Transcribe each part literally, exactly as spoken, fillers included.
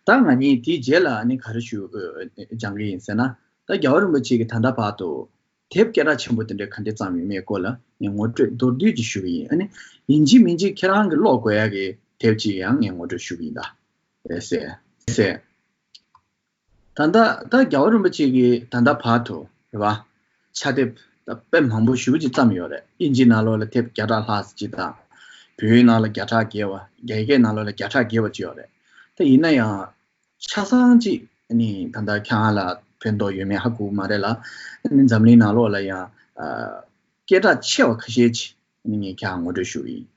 ད་ང་གཉིས་དེའི་རྗེས་ལ་ཨ་ནི་ག་རེ་ཞུ་ཨ་སྦྱང་གི་ཡིན་ཟེར་ན། ད་རྒྱལ་བ་རིན་པོ་ཆེ་གིས་ད་ལྟ་བར་དུ་དེབ་སྐད་གྲགས་ཆེན་པོ་དེ་འདྲ་ག་འདྲས་བརྩམས་ཡོད་མེད་སྐོར་ལ་ངས་ངོ་སྤྲོད་མདོར་བསྡུས་ཅིག་ཞུ་གི་ཡིན། ཨ་ནི་ཡིན་གཅིག་མིན་གཅིག་ཁྱེད་རང་གིས་ཀློག་དགོས་ཡ་གི་དེབ་ཅིག་ཡང་ངས་ངོ་སྤྲོད་ཞུ་གི་ཡིན། ད་ཟེར་ཟེར། ད་ལྟ་ད་རྒྱལ་བ་རིན་པོ་ཆེ་གིས་ད་ལྟ་བར་དུ་རེད་བ། ཕྱག་དེབ་ད་དཔེ་མང་པོ་ཞེ་པོ་ཅིག་བརྩམས་ཡོད་རེད། དབྱིན་ཇིའི་ནང་ལོགས་ལ་དེབ་བརྒྱ་ཕྲག་ལྷག་ཙམ་ཅིག་དང་། བོད་ཡིག་ནང་ལ་བརྒྱ་ཕྲག་བརྒལ་བ། རྒྱ་སྐད་ནང་ལོགས་ལ་བརྒྱ་ཕྲག་བརྒལ་བ་ཅིག་ཡོད་རེད། ད་ཡིན་ན་ཡང་ཆ་ཚང་ཅིག་ནི་ད་ལྟ་ཁྱེད་རང་ལ་ཕན་ཐོགས་ཡོད་མེད་ཧ་གོ་གི་མ་རེད་ལ། ནི་འཛམ་གླིང་ནང་ལོགས་ལ་ཡང་ཨ་སྐད་གྲགས་ཆེ་བ་ཁ་ཤས་ཅིག་ནི་ངས་ཁྱེད་རང་ངོ་སྤྲོད་ཞུ་གི་ཡིན།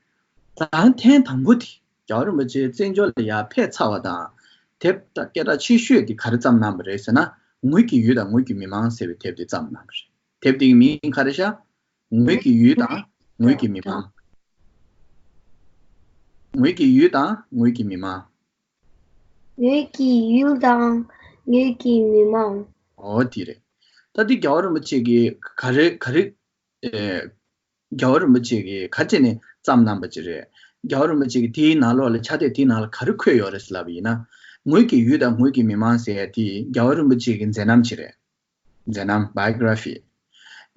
ད་ཐེངས་དང་པོ་དེ་རྒྱལ་བ་རིན་པོ་ཆེ་བཙན་བྱོལ་ལ་ཡར་ཕེབས་ཚར་བ་དང་། དེབ་ད་སྐད་གྲགས་ཆེ་ཤོས་དེ་ག་རེ་བརྩམས་གནང་བ་རེད་ཟེར་ན། ངོས་ཀྱི་ཡུལ་དང་ངོས་ཀྱི་མི་མང་ཟེར་བའི་དེབ་དེ་བརྩམས་གནང་བ་རེད། དེབ་དེ་གི་མིང་ག་རེ་ཤག་ངོས་ཀྱི་ཡུལ་དང་ངོས་ཀྱི་མི་མང་། ངོས་ཀྱི་ཡུལ་དང་ངོས་ཀྱི་མི་མང་། ངོས་ཀྱི་ཡུལ་དང་ངོས་ཀྱི་མི་མང་། འོ་དེ་རེད། ད་དེ་རྒྱལ་བ་རིན་པོ་ཆེ་གིས་ག་རེ་ག་རེ་ཨེ། རྒྱལ་བ་རིན་པོ་ཆེ་གིས་ག་རེ་བྱས་ནས་བརྩམས་གནང་པ་ཅིག་རེད། རྒྱལ་བ་རིན་པོ་ཆེ་གིས་དེའི་ནང་ལོགས་ལ་ཕྱག་དེབ་དེའི་ནང་ལ་ག་རེ་འཁོད་ཡོད་རེད་ཟེར་ལབ་པ་ཡིན་ན། ངོས་ཀྱི་ཡུལ་དང་ངོས་ཀྱི་མི་མང་ཟེར་ཡ་དེ་རྒྱལ་བ་རིན་པོ་ཆེ་གི་མཛད་རྣམ་ཅིག་རེད། མཛད་རྣམ། Biography།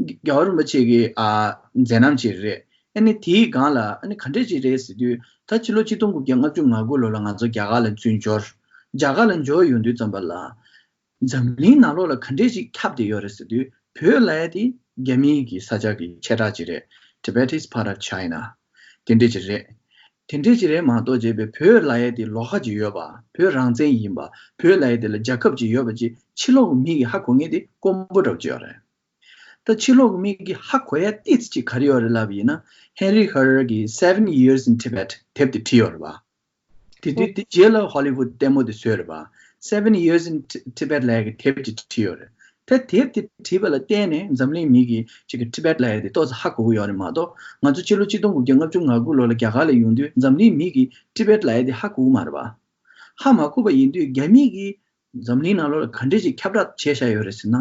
རྒྱལ་བ་རིན་པོ་ཆེ་གི་ཨ་མཛད་རྣམ་ཅིག་རེད། ཨ་ནི་དེའི་སྒང་ལ་ཨ་ནི་ག་འདྲས་ཅིག་རེད་ཟེར་དུས། ད་ཕྱི་ལོ་ཆིག་སྟོང་དགུ་བརྒྱ་ལྔ་བཅུ་ང་དགུ་ལོ་ལ་ང་ཚོ་རྒྱ་གར་ལ་བཙན་བྱོལ། རྒྱ་གར་ལ་འབྱོར་ཡོང་དུས་ཙམ་པ་ལ། འཛམ་གླིང་ནང་ལོགས་ལ་ག་འདྲས་ཅིག་ཁྱབ་བསྡད་ཡོད་རེད་ཟེར་དུས། བོད་ལབ་ཡ་དེ་རྒྱ་མིའི་གི་ས་ཆ་གི་ཆེ་ཕྲ་ཅིག་རེད། Tibet is part of China། དེ་འདྲས་ཅིག་རེད། དེ་འདྲས་ཅིག་རེད་མ་གཏོགས། བྱས་པའི་བོད་ལབ་ཡ་དེ་ལོགས་ཀ་ཅིག་ཡོད་པ། བོད་རང་བཙན་ཡིན་པ། བོད་ལབ་ཡ་དེ་ལ་རྒྱལ་ཁབ་ཅིག་ཡོད་པ་ཅིག་ཕྱི་ལོགས་ཀྱི་མི་གིས་ཧ་གོ་མཁན་དེ་དཀོན་པོ་འདྲ་པོ་ཅིག་ཡོད་རེད། ད་ཕྱི་ལོགས་ཀྱི་མི་གིས་ཧ་གོ་ཡ་ཏོག་ཙམ་ཅིག་ག་རེ་ཡོད་རེད་ལབ་པ་ཡིན་ན། Henry Herr གི་Seven Years in Tibet དེབ་དེ་བྲིས་ཡོད་རེད་པ། དེ་དུས་དེ་རྗེས་ལ་ཧོ་ལི་ཝུད་ལྟད་མོ་དེ་བཟོས་རེད་པ། Seven Years in Ti- Tibet ལབ་ཡ་གི་དེབ་ཅིག་བྲིས་ཡོད་རེད། ད་དེབ་དེ་བྲིས་པ་ལ་བརྟེན་ནས་འཛམ་གླིང་མི་གིས་ཅིག་གི་ཊི་བེཊ་ལབ་ཡ་དེ་ཏོག་ཙམ་ཧ་གོ་གི་ཡོད་རེད་མ་གཏོགས། ང་ཚོ་ཕྱི་ལོ་ཆིག་སྟོང་དགུ་བརྒྱ་ལྔ་བཅུ་ང་དགུ་ལོ་ལ་རྒྱ་གར་ལ་ཡོང་དུས་འཛམ་གླིང་མི་གིས་ཊི་བེཊ་ལབ་ཡ་དེ་ཧ་གོ་གི་མ་རེད་པ། ཧ་མ་གོ་བ་ཡིན་དུས་རྒྱ་མི་གིས་འཛམ་གླིང་ནང་ལོགས་ལ་ག་འདྲས་ཅིག་ཁྱབ་བསྒྲགས་བྱས་བཞག་ཡོད་རེད་ཟེར་ན།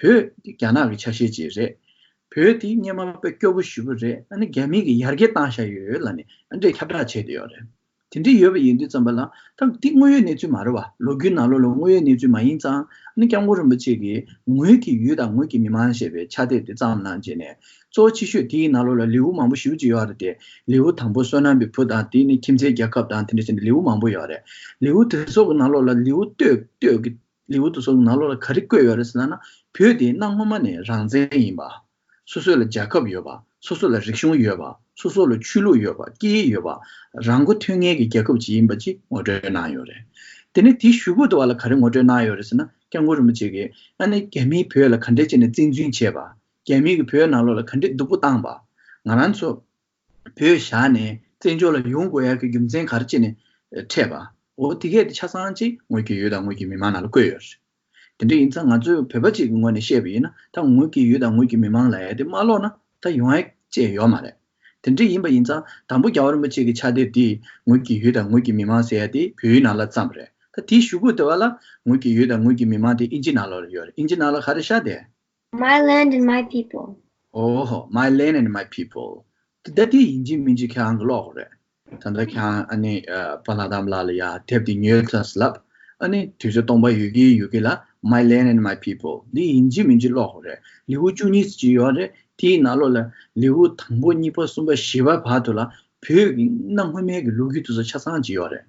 བོད་དེ་རྒྱ་ནག་གི་ཆ་ཤས་ཅིག་རེད། བོད་དེ་སྔོན་མ་དཔེ་སྐྱོ་པོ་ཞེ་པོ་རེད། ཨ་ནི་རྒྱ་མི་གིས་ཡར་རྒྱས་བཏང་བཞག་ཡོད་ལབ་ནས་ཨ་འདྲས་ཁྱབ་བསྒྲགས་བྱས་བསྡད་ཡོད་རེད། དེ་འདྲས་ཡོད་པ་ཡིན་དུས་ཙམ་པ་ལ། ད་འདི་དངོས་ཡོད་གནས་ཚུལ་མ་རེད་པ། ལོ་རྒྱུས་ནང་ལོགས་ལ་དངོས་ཡོད་གནས་ཚུལ་མ་ཡིན་ཙང་། ཨ་ནི་སྐྱབས་མགོན་རིན་པོ་ཆེ་གིས་ངོས་ཀྱི་ཡུལ་དང་ངོས་ཀྱི་མི་མང་ཞེས་པའི་ཕྱག་དེབ་དེ་བརྩམས་གནང་རྗེས་ནས། གཙོ་ཆེ་ཤོས་དེའི་ནང་ལོགས་ལ་ལེའུ་མང་པོ་ཞེ་པོ་ཅིག་ཡོད་རེད་དེ། ལེའུ་དང་པོ་བསོད་ནམས་པའི་བུ་དང་། དེ་ནི་ཁྱིམ་མཚེས་རྒྱལ་ཁབ་དང་། དེ་འདྲ་བྱས་ནས་ལེའུ་མང་པོ་ཡོད་རེད། ལེའུ་དེ་ཚོ་གི་ནང་ལོགས་ལ་ལེའུ་སྟོད་སྟོད་ཀྱི་ལེའུ་དེ་ཚོ་གི་ནང་ལོགས་ལ་ག་རེ་བཀོད་ཡོད་རེད་ཟེར་ན། བོད་དེ་གནའ་སྔོན་མ་ནས་རང་བཙན་ཡིན་པ། སོ་སོ་ལ་རྒྱལ་ཁབ་ཡོད་པ། སོ་སོ་ལ་རིག་གཞུང་ཡོད་པ། སོ་སོ་ལ་ཆོས་ལུགས་ཡོད་པ། སྐད་ཡིག་ཡོད་པ། རང་མགོ་ཐོན་མཁན་གྱི་རྒྱལ་ཁབ་ཅིག་ཡིན་པ་ཅིག་ངོ་སྤྲོད་གནང་ཡོད་རེད། དེ་ནས་དེའི་གཞུག་གུ་དུ་བ་ལ་ག་རེ་ངོ་སྤྲོད་གནང་ཡོད་རེད་ཟེར་ན། སྐྱབས་མགོན་རིན་པོ་ཆེ་གིས་ཨ་ནི་རྒྱ་མིས་བོད་ལ་ག་འདྲས་བྱས་ནས་བཙན་འཛུལ་བྱས་པ། རྒྱ་མིས་ཀྱིས་བོད་ནང་ལོགས་ལ་ག་འདྲས་སྡུག་པོ་བཏང་པ། ང་རང་ཚོ་བོད་བཞག་ནས་བཙན་བྱོལ་ལ་ཡོང་དགོས་ཡག་གི་རྒྱུ་མཚན་ག་རེ་བྱས་ནས་འཕྲད་པ། འོ་དེ་གས་དེ་ཆ་ཚང་ཅིག་ངོས་ཀྱི་ཡུལ་དང་ངོས་ཀྱི་མི་མང་ནང་ལ་བཀོད་ཡོད་རེད། དེ་འདྲ་ཡིན་ཙང་ང་ཚོའི་བོད་པ་ཅིག་གི་ངོས་ནས་བཤད་པ་ཡིན་ན། ད་ངོས་ཀྱི་ཡུལ་དང་ངོས་ཀྱི་མི་མང་ལབ་ཡ་དེ་མ་ཀློག་ན་ད་ཡོང་ཡ་ཅིག་ཡོད་མ་རེད། དེ་འདྲ་ཡིན་པ་ཡིན་ཙང་། དང་པོ་རྒྱལ་བ་རིན་པོ་ཆེ་གི་ཕྱག་དེབ་དེ་ངོས་ཀྱི་ཡུལ་དང་ངོས་ཀྱི་མི་མང་ཟེར་ཡ་དེ་བོད་ཡིག་ནང་ལ་བརྩམས་པ་རེད། ད་དེའི་གཞུག་གུ་དེ་བ་ལ་ངོས་ཀྱི་ཡུལ་དང་ངོས་ཀྱི་མི་མང་དེ་དབྱིན་ཇི་ནང་ལ་ཡོད་རེད། དབྱིན་ཇི་ནང་ལ་ག་རེ་ཤག་དེ། My land and my people. ཨོ་ཧོ། My land and my people. ད་དེ་ཡིན་གཅིག་མིན་གཅིག་ཁྱེད་རང་གིས་ཀློག་དགོས་རེད། ད་ལྟ་ཁྱེད་རང་ཨ་ནི་ཨ་པ་ལྷ་དམ་ལགས་ལ་ཡ་དེབ་དེ་ཉོས་ཐལ་ལབ། ཨ་ནི་དུས་ཚོད་སྟོང་པ་ཡོད་ཀྱི་ཡོད་ཀྱི་ལ། My land and my people. འདི་ཡིན་གཅིག་མིན་གཅིག་ཀློག་དགོས་རེད། ལེའུ་བཅུ་གཉིས་ཅིག་ཡོད་རེད། དེའི་ནང་ལོགས་ལ་ལེའུ་དང་པོ་གཉིས་པ་གསུམ་པ་བཞི་པ་བར་དུ་ལ་བོད་ཀྱི་གནའ་སྔོན་མའི་གི་ལོ་རྒྱུས་དེ་ཚོ་ཆ་ཚང་ཅིག་ཡོད་རེད།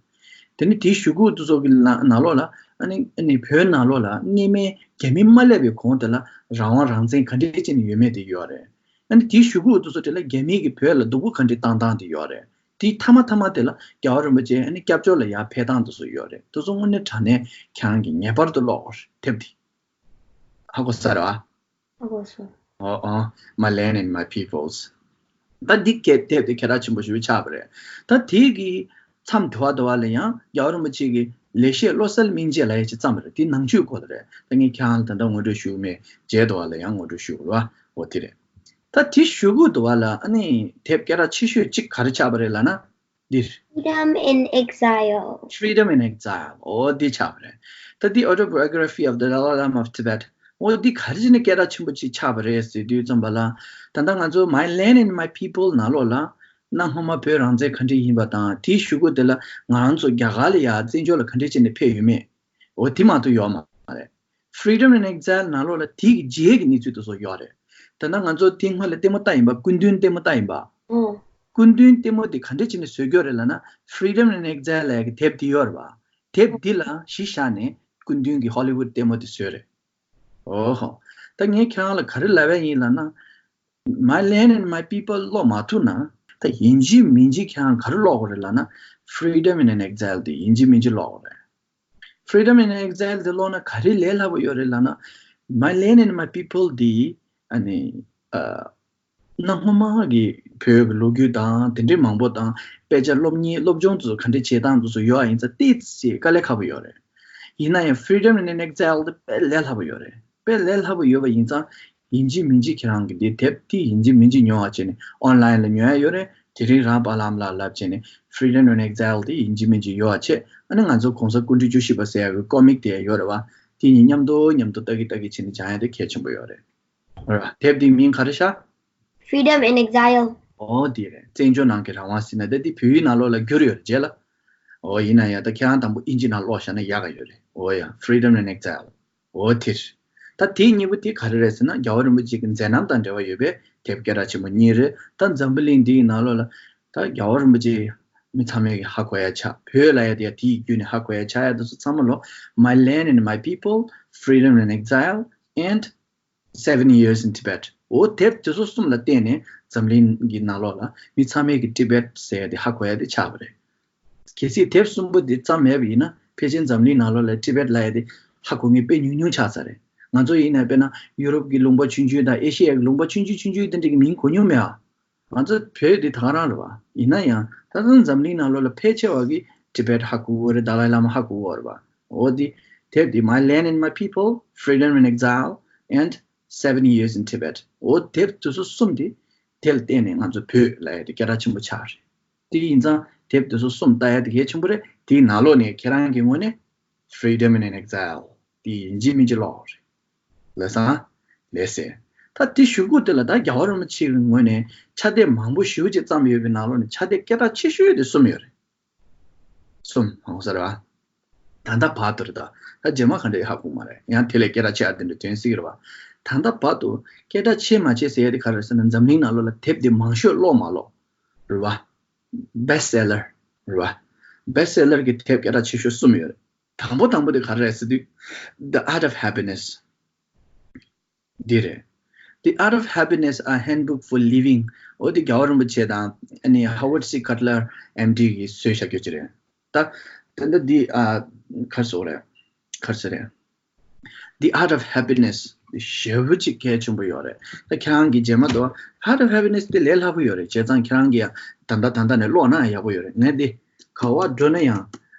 དེ་ནི་དེའི་གཞུག་གུ་དེ་ཚོ་གི་ལ་ནང་ལོགས་ལ། ཨ་ནི་ཨ་ནི་བོད་ནང་ལོགས་ལ་སྔོན་མའི་རྒྱ་མི་མ་སླེབས་པའི་གོང་དེ་ལ་རང་དབང་རང་བཙན་ག་འདྲས་བྱས་ནས་ཡོད་མེད་དེ་ཡོད་རེད། ཨ་ནི་དེའི་གཞུག་གུ་དེ་ཚོ་དེ་ལ་རྒྱ་མི་གིས་བོད་ལ་སྡུག་པོ་ག་འདྲས་བཏང་སྟངས་དེ་ཡོད་རེད། དེའི་མཐའ་མ་མཐའ་མ་དེ་ལ་རྒྱལ་བ་རིན་པོ་ཆེ་ཨ་ནི་སྐྱབས་བཅོལ་ལ་ཡར་ཕེབས་སྟངས་དེ་ཚོ་ཡོད་རེད། དེ་ཚོ་དངོས་གནས་དྲང་གནས་ཁྱེད་རང་གིས་ངེས་པར་དུ་ཀློག་དགོས་རེད། དེབ་དེ་ཧ་གོ་ས་རེད་བ། ཨོ་ཨོ། My land and my peoples. ད་འདི་སྐད་དེབ་དེ་གལ་གནད་ཆེན་པོ་ཞིག་ཆགས་པ་རེད། ད་དེ་གི་མཚམས་དེ་བ་དེ་བ་ལ་ཡང་རྒྱལ་བ་རིན་པོ་ཆེ་གི་ལེགས་བཤད་བློ་གསལ་སྨིན་བྱེད་ལབ་ཡ་ཅིག་བརྩམས་པ་རེད། དེ་ནང་ཆོས་སྐོར་ལ་རེད། ད་ངས་ཁྱེད་རང་ལ་ད་ལྟ་ངོ་སྤྲོད་ཞུ་གི་མེད། རྗེས་དེ་བ་ལ་ཡང་ངོ་སྤྲོད་ཞུ་དགོས་རེད་བ། འོ་དེ་རེད། ད་དེ་གཞུག་གུ་དེ་བ་ལ་ཨ་ནི་དེབ་སྐད་གྲགས་ཆེ་ཤོས་གཅིག་ག་རེ་ཆགས་པ་རེད་ལབ་ན། འདིར། Freedom in Exile. Freedom in Exile. འོ་འདི་ཆགས་པ་རེད། ད་འདི་Autobiography of the Dalai Lama of Tibet. འོ་འདི་ག་རེ་བྱས་ནས་སྐད་གྲགས་ཆེན་པོ་ཅིག་ཆགས་པ་རེད་ཟེར་དུས་ཙམ་པ་ལ། ད་ལྟ་ང་ཚོ་My Land and My People ནང་ལོགས་ལ། གནའ་སྔ་མ་བོད་རང་བཙན་ག་འདྲ་ཡིན་པ་དང་དེའི་གཞུག་གུ་དེ་ལ་ང་རང་ཚོ་རྒྱ་གར་ལ་ཡ་བཙན་བྱོལ་ལ་ག་འདྲ་བྱས་ནས་ཕེབས་ཡོད་མེད། འོ་དེ་མ་གཏོགས་ཡོད་མ་རེད། Freedom in Exile ནང་ལོགས་ལ་དེའི་རྗེས་ཀྱི་གནས་ཚུལ་དེ་ཚོ་ཡོད་རེད། ད་ལྟ་ང་ཚོ་དེ་སྔོན་ལ་ལྟད་མོ་ལྟ་ཡིན་པ། སྐུ་མདུན་ལྟད་མོ་ལྟ་ཡིན་པ། ཨོ། སྐུ་མདུན་ལྟད་མོ་དེ་ག་འདྲ་བྱས་ནས་བཟོས་ཡོད་རེད་ལབ་ན། Freedom in Exile ལབ་ཡ་གི་དེབ་དེ་ཡོད་རེད་པ། དེབ་འདི་ལ་གཞི་བཞག་ནས་སྐུ་མདུན་གྱི་ཧོ་ལི་ཝུད་ལྟད་མོ་དེ་བཟོས་རེད། ཨོ་ཧོ། ད་ངས་ཁྱེད་རང་ལ་ག་རེ་ལབ་ཡ་ཡིན་ལབ་ན། My Land and My People ཀློག་མ་ཐུབ་ན། ད་ཡིན་གཅིག་མིན་གཅིག་ཁྱེད་རང་ག་རེ་ཀློག་དགོས་རེད་ལབ་ན། Freedom in Exile དེ་ཡིན་གཅིག་མིན་གཅིག་ཀློག་དགོས་རེད། Freedom in Exile དེ་ཀློག་ན་ག་རེ་ལས་སླ་པོ་ཡོད་རེད་ལབ་ན། My Land and My People དེ་ཨ་ནི་ཨ། གནའ་སྔོན་མ་གི་བོད་ཀྱི་ལོ་རྒྱུས་དང་དེ་འདྲའི་མང་པོ་དང་། དཔེ་ཆ་སློབ་གཉེར་སློབ་སྦྱོང་དེ་ཚོ་ག་འདྲ་བྱེད་སྟངས་དེ་ཚོ་ཡོད་པ་ཡིན་ཙང་ཏོག་ཙམ་དཀའ་ལས་ཁག་པོ་ཡོད་རེད། ཡིན་ན་ཡང་Freedom in Exile དེ་དཔེ་ལས་སླ་པོ་ཡོད་རེད། དཔེ་ལས་སླ་པོ་ཡོད་པ་ཡིན་ཙང་། ཡིན་གཅིག་མིན་གཅིག་ཁྱེད་རང་གིས་འདི་དེབ་དེ་ཡིན་གཅིག་མིན་གཅིག་ཉོ་བ་བྱས་ནས་ཨོན་ལའིན་ལ་ཉོ་ཡ་ཡོད་རེད། དེ་རིང་རང་པཱ་ལགས་ལ་ལབ་བྱས་ནས་Freedom in Exile དེ་ཡིན་གཅིག་མིན་གཅིག་ཉོ་བ་བྱས། ཨ་ནི་ང་ཚོ་གོང་ས་སྐུ་ཕྲེང་བཅུ་བཞི་པ་ཟེར་ཡ་གི་ཀོ་མིག་དེ་ཡོད་རེད་པ། དེ་གཉིས་མཉམ་དུ་མཉམ་དུ་ལྟ་གི་ལྟ་གི་བྱས་ནས་སྦྱང་ཡ་དེ་གལ་ཆེན་པོ་ཡོད་རེད། རེད་པ། དེབ་དེའི་མིང་ག་རེ་ཤག Freedom in Exile. ཨོ་དེ་རེད། བཙན་བྱོལ་ནང་གི་རང་དབང་ཟེར་ན་ད་དེ་བོད་ཡིག་ནང་ལོགས་ལ་བསྒྱུར་ཡོད་རེད་རྗེས་ལ། ཨོ་ཡིན་ན་ཡང་ད་ཁྱེད་རང་དང་པོ་ཨིན་ཇི་ནང་ཀློག་བཞག་ན་ཡག་ག་ཡོད་རེད། ཨོ་ཡ། Freedom in Exile. ཨོ་དེ་རེད། ད་དེ་གཉིས་པོ་དེ་ག་རེ་རེད་ཟེར་ན། རྒྱལ་བ་རིན་པོ་ཆེ་གི་མཛད་རྣམ་དང་འབྲེལ་བ་ཡོད་པའི་དེབ་སྐད་གྲགས་ཆེན་པོ་གཉིས་རེད། ད་འཛམ་བུ་གླིང་འདིའི་ནང་ལོགས་ལ་ད་རྒྱལ་བ་རིན་པོ་ཆེ་མི་ཚང་མས་ཧ་གོ་ཡ་ཆགས། བོད་ལབ་ཡ་དེ་ཡ་དེའི་བརྒྱུད་ནས་ཧ་གོ་ཡ་ཆགས་ཡ་དེ་ཚོ་ཚང་མ་ལོ། My Land and My People, Freedom in Exile, and Seven Years in Tibet. འོ་དེབ་དེ་ཚོ་གསུམ་ལ་བརྟེན་ནས་འཛམ་གླིང་གི་ནང་ལོགས་ལ་མི་ཚང་མས་ཀྱི་ཊི་བེཊ་ཟེར་ཡ་དེ་ཧ་གོ་ཡ་དེ་ཆགས་པ་རེད། གལ་སྲིད་དེབ་གསུམ་པོ་འདི་བརྩམས་མེད་པ་ཡིན་ན་ཕལ་ཆེར་འཛམ་གླིང་ནང་ལོགས་ལ་ཊི་བེཊ་ལབ་ཡ་དེ་ཧ་གོ་མཁན་དཔེ་ཉུང་ཉུང་ཆགས་ཚར་རེད། ང་ཚོ་ཡིན་ན་དཔེར་ན་ཡུ་རོབ་ཀྱི་ལུང་པ་ཆུང་ཆུང་དང་ཨེ་ཤི་ཡའི་ལུང་པ་ཆུང་ཆུང་ཆུང་ཆུང་དེ་འདྲ་གི་མིང་གོ་མྱོང་མེད་ཨ། ང་ཚོ་བོད་འདི་ད་ག་རང་རེད་པ། ཡིན་ན་ཡང་ད་ལྟ་འཛམ་གླིང་ནང་ལོགས་ལ་ཕལ་ཆེ་བ་གིས་ཊི་བེཊ་ཧ་གོ་གི་ཡོད་རེད། དཱ་ལའི་བླ་མ་ཧ་གོ་གི་ཡོད་རེད་པ། འོ་དེ་དེབ་དེ། My Land and My People, Freedom in Exile, and Seven Years in Tibet. འོ་དེབ་དེ་ཚོ་གསུམ་དེ་དེ་ལ་བརྟེན་ནས་ང་ཚོ་བོད་ལབ་ཡ་དེ་སྐད་གྲགས་ཆེན་པོ་ཆགས་རེད། དེ་ཡིན་ཙང་དེབ་དེ་ཚོ་གསུམ་ལྟ་ཡ་དེ་གལ་ཆེན་པོ་རེད། དེའི་ནང་ལོགས་ནས་ཁྱེད་རང་གི་ངོས་ནས་Freedom in Exile དེ་ཡིན་གཅིག་མིན་གཅིག་ཀློག་རེད། ལགས་སོ། ལགས་སེ། ད་དེ་གཞུག་གུ་དེ་ལ་ད་རྒྱལ་བ་རིན་པོ་ཆེ་གི་ངོས་ནས་ཕྱག་དེབ་མང་པོ་ཞེ་པོ་ཅིག་བརྩམས་ཡོད་པའི་ནང་ལོགས་ནས་ཕྱག་དེབ་སྐད་གྲགས་ཆེ་ཤོས་དེ་གསུམ་ཡོད་རེད། གསུམ་ཧ་གོ་ས་རེད་པ། ད་ལྟ་བར་དུ་རེད་ད། ད་རྗེས་མ་ག་འདྲ་ཧ་གོ་མ་རེད། ཡང་དེ་ལས་སྐད་གྲགས་ཆེ་བ་དེ་འདྲ་ཐོན་སྲིད་ཀྱི་རེད་པ། ད་ལྟ་བར་དུ་སྐད་གྲགས་ཆེ་མ་ཆེ་ཟེར་ཡ་དེ་ག་རེ་རེད་ཟེར་ན། འཛམ་གླིང་ནང་ལོགས་ལ་དེབ་དེ་མང་ཤོས་ཀློག་མ་ཀློག་རེད་པ། Best seller རེད་པ། Best seller གྱི་དེབ་སྐད་གྲགས་ཆེ་ཤོས་གསུམ་ཡོད་རེད། དང་པོ་དང་པོ་དེ་ག་རེ་རེད་ཟེར་དུས། The Art of Happiness འདི་རེད། The Art of Happiness, A Handbook for Living. འོ་དེ་རྒྱལ་བ་རིན་པོ་ཆེ་དང་ཨ་ནི་Howard C Cutler M D གིས་བཟོས་བཞག་རྒྱུ་ཅིག་རེད། ད་ད་ལྟ་འདི་ཨ་ག་རེ་ཟེར་དགོས་རེད། ག་རེ་ཟེར་རེད། The Art of Happiness འདི་ཞེ་པོ་ཅིག་གལ་ཆེན་པོ་ཡོད་རེད། ད་ཁྱེད་རང་གིས་རྗེས་མ་དུ་Art of Happiness འདི་ལས་སླ་པོ་ཡོད་རེད། བྱས་ཙང་ཁྱེད་རང་གིས་ཡང་ད་ལྟ་ད་ལྟ་ནས་ཀློག་ན་ཡག་པོ་ཡོད་རེད། ངས་འདི་ག་པར་འགྲོ་ན་ཡང་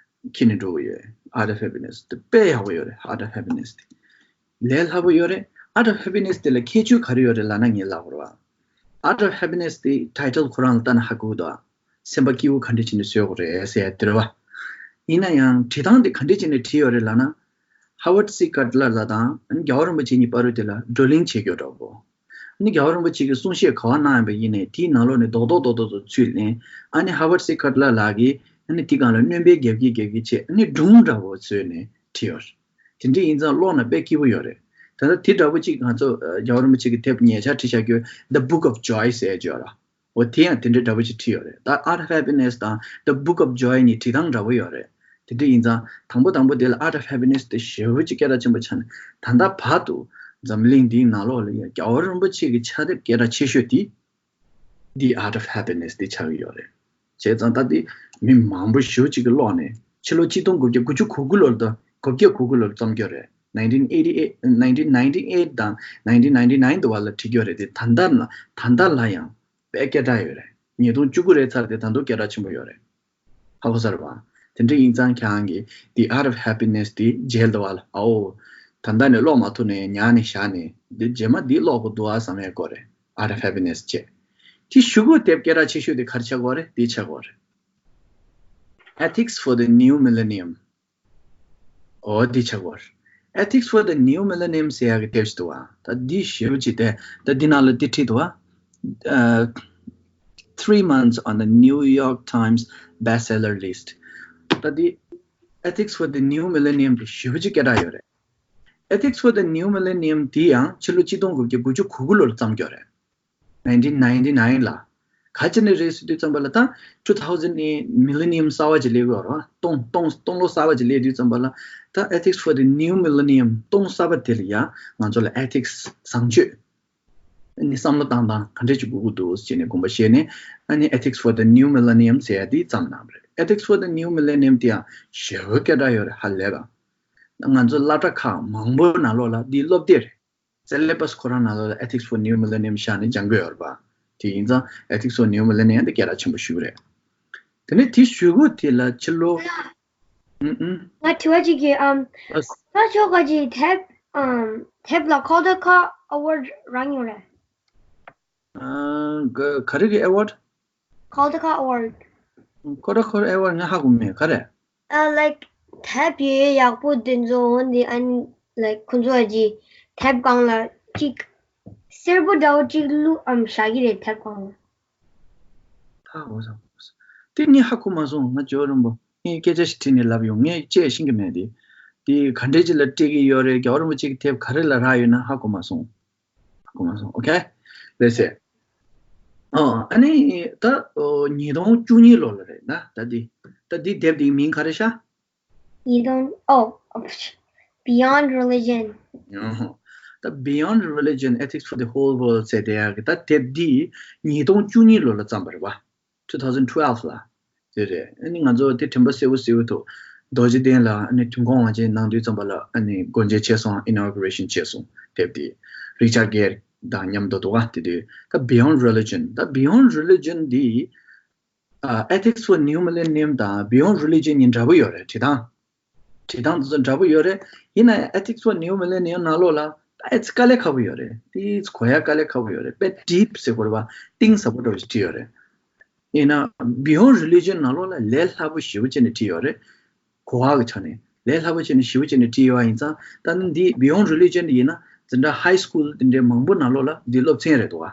ཁྱེར་ནས་འགྲོ་གི་ཡོད། Art of Happiness འདི་དཔེ་ཡག་པོ་ཡོད་རེད། Art of Happiness འདི་ལས་སླ་པོ་ཡོད་རེད། Art of Happiness དེ་ལ་ཁྱད་ཆོས་ག་རེ་ཡོད་རེད་ལབ་ན་ངས་ལབ་དགོས་རེད་པ། Art of Happiness དེ་ཊའི་ཊལ་ཁོ་རང་ལ་ལྟ་ན་ཧ་གོ་གི་འདུག་ཨ། སེམས་པ་སྐྱིད་པོ་ག་འདྲ་བྱས་ནས་བཟོ་དགོས་རེད་ཟེར་ཡ་དེ་རེད་པ། ཡིན་ན་ཡང་བྲིས་སྟངས་དེ་ག་འདྲ་བྱས་ནས་བྲིས་ཡོད་རེད་ལབ་ན། Howard C Cutler ལགས་དང་རྒྱལ་བ་རིན་པོ་ཆེ་གཉིས་བར་དུ་དེ་ལ་བགྲོ་གླེང་བྱེད་རྒྱུ་འདྲ་པོ། ཨ་ནི་རྒྱལ་བ་རིན་པོ་ཆེ་གིས་གསུང་བཤད་ག་པར་གནང་ཡོད་པ་ཡིན་ནའི་དེའི་ནང་ལོགས་ནས་རྡོག་རྡོག་རྡོག་རྡོག་ཚུར་ལེན། ཨ་ནི་Howard C Cutler ལགས་ཀྱིས་ཨ་ནི་དེའི་སྒང་ལ་སྣོན་པ་རྒྱབ་ཀྱིན་རྒྱབ་ཀྱིན་བྱས། ཨ་ནི་སྒྲུང་འདྲ་པོ་བཟོས་ནས་བྲིས་ཡོད་རེད། དེ་འདྲ་ཡིན་ཙང་ཀློག་ན་དཔེ་སྐྱིད་པོ་ཡོད་རེད། ད་ལྟ་དེ་འདྲ་པོ་ཅིག་ང་ཚོ་ཨ་རྒྱལ་བ་རིན་པོ་ཆེ་གི་དེབ་ཉེ་ཆར་བྲིས་བཞག་རྒྱུ་The Book of Joy ཟེར་ཡ་ཅིག་ཡོད་རེད། འོ་དེ་ཡང་དེ་འདྲའི་འདྲ་པོ་ཅིག་བྲིས་ཡོད་རེད། ད་Art of Happiness དང་The Book of Joy གཉིས་བྲིས་སྟངས་འདྲ་པོ་ཡོད་རེད། དེ་འདྲ་ཡིན་ཙང་དང་པོ་དང་པོ་དེ་ལ་Art of Happiness དེ་ཞེ་པོ་ཅིག་སྐད་གྲགས་ཆེན་པོ་ཆགས་ནས་ད་ལྟ་བར་དུ་འཛམ་གླིང་འདིའི་ནང་ལོགས་ལ་ཡང་རྒྱལ་བ་རིན་པོ་ཆེ་གི་ཕྱག་དེབ་སྐད་གྲགས་ཆེ་ཤོས་དེ་The Art of Happiness དེ་ཆགས་ཀྱི་ཡོད་རེད། བྱས་ཙང་ད་དེ་མི་མང་པོ་ཞེ་པོ་ཅིག་གིས་ཀློག་ནས་ཕྱི་ལོ་ཆིག་སྟོང་དགུ་བརྒྱ་དགུ་བཅུ་གོ་དགུ་ལོར་དང་དགུ་བརྒྱ་གོ་དགུ་ལོར་བརྩམས་ཀྱི་ཡོད་རེད། nineteen eighty eight, nineteen ninety eight དང་nineteen ninety nine དུ་བ་ལ་བྲིས་ཀྱི་ཡོད་རེད། དེ་ད་ལྟ་ན་ད་ལྟ་ལ་ཡང་དཔེ་སྐད་གྲགས་ཡོད་རེད། ཉིས་སྟོང་བཅུ་དགུ་རེད་ཚར་ཏེ་ད་དུང་སྐད་གྲགས་ཆེན་པོ་ཡོད་རེད། ཧ་གོ་ས་རེད་པ། དེ་འདྲ་ཡིན་ཙང་ཁྱེད་རང་གིས་The Art of Happiness དེ་མཇལ་འདུག་བ་ལ། ཨའོ། ད་ལྟ་ནས་ཀློག་མ་ཐུབ་ནས་ཉར་ནས་བཞག་ནས་འདི་རྗེས་མ་འདི་ཀློག་དགོས་འདུག་ཨ་བསམ་ཡས་སྐོར་རེད། Art of Happiness བྱས། དེ་གཞུག་གུ་དེབ་སྐད་གྲགས་ཆེ་ཤོས་དེ་ག་རེ་ཆགས་ཀྱི་ཡོད་རེད། དེ་ཆགས་ཀྱི་ཡོད་རེད། Ethics for the New Millennium ཨོ་འདི་ཆགས་ཀྱི་ཡོད་རེད། Ethics for the New Millennium ཟེར་ཡག་གི་དེབ་ཅིག་འདུག་བ། ད་འདི་ཞེ་པོ་ཅིག་དེ་ད་འདི་ནང་ལ་འདི་བྲིས་འདུག་བ། ཨ། three months on the New York Times bestseller list. ད་འདི་Ethics for the New Millennium དེ་ཞེ་པོ་ཅིག་སྐད་གྲགས་ཡོད་རེད། Ethics for the New Millennium དེ་ཡང་ཕྱི་ལོ་གཅིག་སྟོང་དགུ་བརྒྱ་དགུ་བཅུ་གོ་དགུ་ལོར་བརྩམས་ཡོད་རེད། nineteen ninety-nine ལ། ག་ཅི་ནས་རེད་ཟེར་དུས་ཙམ་པ་ལ་ད་two thousand ནི་Millennium གསར་པ་ཅིག་སླེབས་ཡོད་རེད་བ། སྟོང་སྟོང་སྟོང་ལོ་གསར་པ་ཅིག་སླེབས་དུས་ཙམ་པ་ལ་ད་Ethics for the New Millennium སྟོང་གསར་པ་དེ་ལ་ཡང་ང་ཚོ་ལ་ethics བཟང་སྤྱོད་ནི་བསམ་བློ་བཏང་སྟངས་ག་འདྲས་ཅིག་དགོས་ཀྱི་འདུག་ཟེར་ནས་དགོངས་པ་བཞེས་ནས་ཨ་ནི་Ethics for the New Millennium ཟེར་ཡ་དེ་བརྩམས་གནང་བ་རེད། Ethics for the New Millennium དེ་ཡང་ཞེ་པོ་སྐད་གྲགས་ཡོད་རེད། ཧ་ལས་པ། ང་ཚོ་སློབ་གྲྭ་ཁག་མང་པོ་ནང་ལོགས་ལ་འདི་སློབ་དེབ་རེད། Syllabus ཁོ་རང་ནང་ལོགས་ལ་Ethics for New Millennium བཞག་ནས་སྦྱང་གི་ཡོད་རེད་པ། དེ་ཡིན་ཙང་Ethics for New Millennium དེ་སྐད་གྲགས་ཆེན་པོ་ཞིག་རེད། དེ་ནས་དེ་གཞུག་གུ་དེ་ལ་ཕྱི་ལོ། ཨུམ་ཨུམ། ང་དྲི་བ་གཅིག་གི་ཨམ། ལགས། ད་ཁྱོད་ག་ཅི་དེབ་ཨམ་དེབ་ལ་Caldecott Award རག་མྱོང་རེད། ཨ། ག་ག་རེ་གི་award? Caldecott Award. Caldecott Award ང་ཧ་གོ་མེད། ག་རེ། ཨ། like དེབ་ཡོད་ཡག་པོ་དེ་ཚོ་འོན་ཏེ་ཨ་ནི་like ཁོ་ཚོ་ཨ་ཅི་དེབ་སྒང་ལ་གཅིག་སེར་པོ་འདྲ་བོ་གཅིག་བླུགས་ཨམ་བཞག་གི་རེད་དེབ་སྒང་ལ། ཧ་གོ་སོང་། དེ་ངས་ཧ་གོ་མ་སོང་། ང་ཇོ་རིན་པོ་ངས་སྐད་ཆ་ཞིག་དྲིས་ནས་ལབ་ཡོང་། ངས་བཅད་ཤེས་ཀྱི་མེད་དེ། དེ་ག་འདྲས་ཅིག་ལ་སྤྲད་ཀྱི་ཡོད་རེད། རྒྱལ་བ་རིན་པོ་ཆེ་གི་དེབ་ག་རེ་ལ་རག་ཡོད་ན་ཧ་གོ་མ་སོང་། ཧ་གོ་མ་སོང་། Okay, let's say. ཨོ། ཨ་ནི་ད་ཨོ་ཉིས་སྟོང་བཅུ་གཉིས་ལོ་ལ་རེད་ན། ད་འདི་ད་འདི་དེབ་འདིའི་མིང་ག་རེ་ཤག་ཉིས་སྟོང་། ཨོ། Beyond Religion. ཨོ། ད་Beyond Religion, Ethics for the Whole World ཟེར་དེ་ཡག་གི་ད་དེབ་འདི་ཉིས་སྟོང་བཅུ་གཉིས་ལོ་ལ་བརྩམས་པ་རེད་བ། two thousand twelve ལ། དེ་རེད། ཨ་ནི་ང་ཚོ་དེ་དྲན་པ་གསལ་པོ་གསལ་པོ་འདུག་རྡོ་རྗེ་གདན་ལ་ཨ་ནི་དུས་འཁོར་དབང་ཆེན་གནང་དུས་ཙམ་པ་ལ་ཨ་ནི་སྒོ་འབྱེད་བྱས་སོང་། Inauguration བྱས་སོང་། དེབ་དེ་Richard Gere དང་མཉམ་དུ་འདུག་ག་དེ་དུས་ད་Beyond Religion། ད་Beyond Religion འདི་ཨ་Ethics for New Millennium དང་Beyond Religion གཉིས་འདྲ་པོ་ཡོད་རེད། བྲིས་སྟངས། བྲིས་སྟངས་དེ་ཚོ་འདྲ་པོ་ཡོད་རེད། ཡིན་ན་ཡང་Ethics for New Millennium ནང་ལོགས་ལ་ད་ཨེ་ཙི་དཀའ་ལས་ཁག་པོ་ཡོད་རེད། དེ་གོ་ཡ་དཀའ་ལས་ཁག་པོ་ཡོད་རེད། དཔེ་deep ཟེར་དགོས་རེད་བ། གཏིང་ཟབ་པོ་འདྲ་པོ་ཞིག་བྲིས་ཡོད་རེད། ཡིན་ན་Beyond Religion ནང་ལོགས་ལ་ལས་སླ་པོ་ཞེ་པོ་ཅིག་ནས་བྲིས་ཡོད་རེད། གོ་བ་གི་ཆ་ནས་ལས་སླ་པོ་ཅིག་ནས་ཞེ་པོ་ཅིག་ནས་བྲིས་ཡོད་པ་ཡིན་ཙང་། ད་ནི་འདི་Beyond Religion འདི་ཡིན་ན་འཛིན་གྲྭ་high school དེ་འདྲའི་མང་པོ་ནང་ལོགས་ལ་འདི་སློབ་ཚན་རེད་འདུག་ག་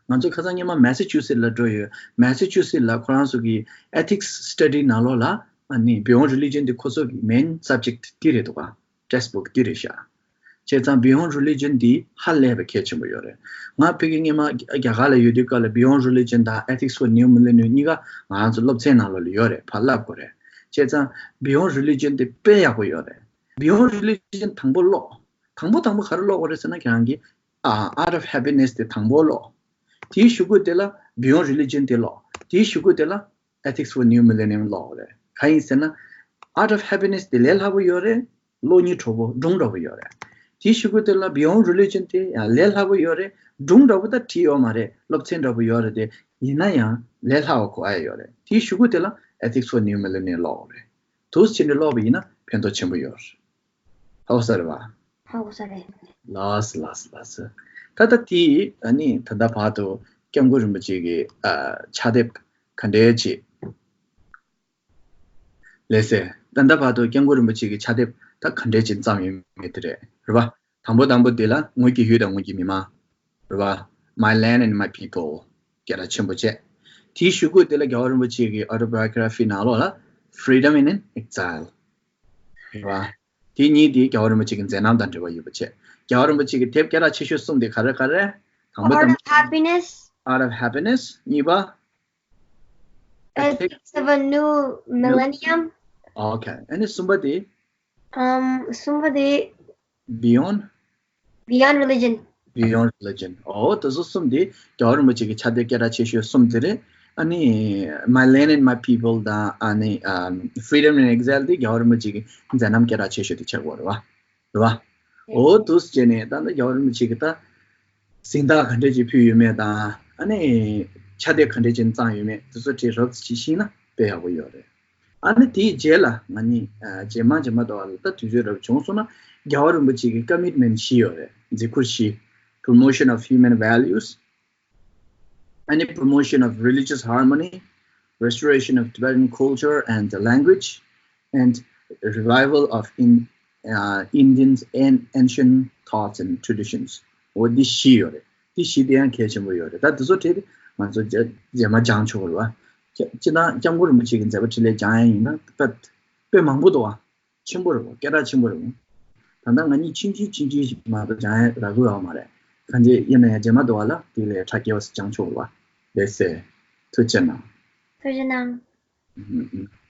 ང་ཚོ་ཁ་སང་སྔོན་མ་Massachusetts ལ་འགྲོ་ཡོད། Massachusetts ལ་ཁོ་རང་ཚོ་གི་ethics study ནང་ལོགས་ལ་ཨ་ནི་Beyond Religion འདི་ཁོ་ཚོ་གི་main subject འདི་རེད་འདུག་ག textbook འདི་རེད་ཤག་བྱས་ཙང་Beyond Religion འདི་ཧ་ལས་པའི་གལ་ཆེན་པོ་ཡོད་རེད། ང་ཕ་གི་སྔོན་མ་རྒྱ་གར་ལ་ཡོད་དུས་སྐབས་ལ་Beyond Religion དང་Ethics for New Millennium གཉིས་ཀ་ང་རང་ཚོ་སློབ་ཚན་ནང་ལོགས་ལ་ཡོད་རེད། ཕར་བསླབ་དགོས་རེད། བྱས་ཙང་Beyond Religion འདི་དཔེ་ཡག་པོ་ཡོད་རེད། Beyond Religion དང་པོ་ཀློག་དང་པོ་དང་པོ་ག་རེ་ཀློག་དགོས་རེད་ཟེར་ན། ཁྱེད་རང་གིས་ཨ་Art of Happiness དེ་དང་པོ་ཀློག་དེའི་གཞུག་གུ་དེ་ལ་Beyond Religion དེ་ཀློག་དེའི་གཞུག་གུ་དེ་ལ་Ethics for New Millennium ཀློག་རེད། གང་ཡིན་ཟེར་ན་Art of Happiness དེ་ལས་སླ་པོ་ཡོད་རེད། ཀློག་སྙིང་བྲོ་པོ་སྒྲུང་འདྲ་པོ་ཡོད་རེད། དེའི་གཞུག་གུ་དེ་ལ་Beyond Religion དེ་ཡང་ལས་སླ་པོ་ཡོད་རེད། སྒྲུང་འདྲ་པོ་ད་བྲིས་ཡོད་མ་རེད། སློབ་ཚན་འདྲ་པོ་ཡོད་རེད། དེ་ཡིན་ན་ཡང་ལས་སླ་བ་གོ་ཨ་ཡོད་རེད། དེའི་གཞུག་གུ་དེ་ལ་Ethics for New Millennium ཀློག་རེད། དུས་ཕྱིན་ནས་ཀློག་པ་ཡིན་ན་ཕན་ཐོགས་ཆེན་པོ་ཡོད་རེད། ཧ་གོ་ས་རེད་བ། ཧ་གོ་ས་རེད། ལགས་སོ་ལགས་སོ་ལགས་སོ། ད་ལྟ་དེ་ཨ་ནི་ད་ལྟ་བར་དུ་སྐྱབས་མགོན་རིན་པོ་ཆེ་གི་ཨ་ཕྱག་དེབ་ག་འདྲས་ཅིག་ལགས་སེ། ད་ལྟ་བར་དུ་སྐྱབས་མགོན་རིན་པོ་ཆེ་གི་ཕྱག་དེབ་ད་ག་འདྲས་ཅིག་བརྩམས་ཡོད་མེད་དེ་རེད། རེད་བ། དང་པོ་དང་པོ་དེ་ལ་ངོས་ཀྱི་ཡུལ་དང་ངོས་ཀྱི་མི་མང་། རེད་བ། My Land and My People སྐད་གྲགས་ཆེན་པོ་བྱས། དེའི་གཞུག་གུ་དེ་ལ་རྒྱལ་བ་རིན་པོ་ཆེ་གི་Autobiography ནང་ལོགས་ལ་Freedom in Exile རེད་བ། དེ་གཉིས་དེ་རྒྱལ་བ་རིན་པོ་ཆེ་གི་མཛད་རྣམ་དང་འབྲེལ་བ་ཡོད་པ་བྱས། རྒྱལ་བ་རིན་པོ་ཆེ་གི་དེབ་སྐད་གྲགས་ཆེ་ཤོས་གསུམ་དེ་ག་རེ་ག་རེ། དང་པོ་Art དང་of Happiness. Art of Happiness གཉིས་པ། Ethics of a New Millennium. Okay. ཨ་ནི་གསུམ་པ་དེ། ཨམ། གསུམ་པ་དེ། Beyond. Beyond Religion. Beyond Religion. ཨོ། དེ་ཚོ་གསུམ་དེ་རྒྱལ་བ་རིན་པོ་ཆེ་གི་ཕྱག་དེབ་སྐད་གྲགས་ཆེ་ཤོས་གསུམ་དེ་རེད། ཨ་ནི་My Land and My People དང་ཨ་ནི་ཨམ། Freedom in Exile དེ་རྒྱལ་བ་རིན་པོ་ཆེ་གི་མཛད་རྣམ་སྐད་གྲགས་ཆེ་ཤོས་དེ་ཆགས་ཡོད་རེད་བ། རེད་བ། ཨོ། དུས་བྱས་ནས་ད་ལྟ་རྒྱལ་བ་རིན་པོ་ཆེ་གི་ད་གཟེངས་རྟགས་ག་འདྲས་ཅིག་ཕུལ་ཡོད་མེད་དང་། ཨ་ནི་ཕྱག་དེབ་ག་འདྲས་ཅིག་བརྩམས་ཡོད་མེད་དེ་ཚོ་དེ་རོབ་ཙམ་ཅིག་ཤེས་ན་དཔེ་ཡག་པོ་ཡོད་རེད། ཨ་ནི་དེའི་རྗེས་ལ་ང་གཉིས་ཨ་རྗེས་མ་རྗེས་མ་དོ་བ་ལ་ད་དུས་ཚོད་རབ་བྱུང་སོང་ན་རྒྱལ་བ་རིན་པོ་ཆེ་གི་commitment བཞི་ཡོད་རེད། མཛད་ཁུར་བཞི། Promotion of human values, ཨ་ནི promotion of religious harmony, restoration of Tibetan culture and the language, and revival of in, uh, Indians and ancient thoughts and traditions. འོ་འདི་བཞི་ཡོད་རེད། འདི་བཞི་དེ་ཡང་གལ་ཆེན་པོ་ཡོད་རེད། ད་འདི་ཚོ་བྲིས་ཏེ་ ང་ཚོ་རྗེས་མ་སྦྱང་ཆོག་རེད་བ། སྤྱིར་བཏང་སྐྱབས་མགོན་རིན་པོ་ཆེ་གི་མཛད་པ་འཕྲིན་ལས་སྦྱང་ཡ་ཡིན་ན་དཔེ་དཔེ་མང་པོ་འདུག་བ། ཆེན་པོ་རེད་བ། སྐད་གྲགས་ཆེན་པོ་རེད་བ། ད་ལྟ་ང་གཉིས་ཕྱིན་ཆད་ཕྱིན་ཆད་ཞིག་མ་གཏོགས་སྦྱང་ཡ་རག་གི་ཡོད་མ་རེད། གང་ཅི་ཡིན་ན་ཡང་རྗེས་མ་འདུག་བ་ལ་དེ་ལས་ཁྲ་སྐྱེ་བ་སྦྱང་ཆོག་རེད་བ། ལགས་སེ། ཐུགས་རྗེ་གནང་། ཐུགས་རྗེ་གནང་། ཨུམ།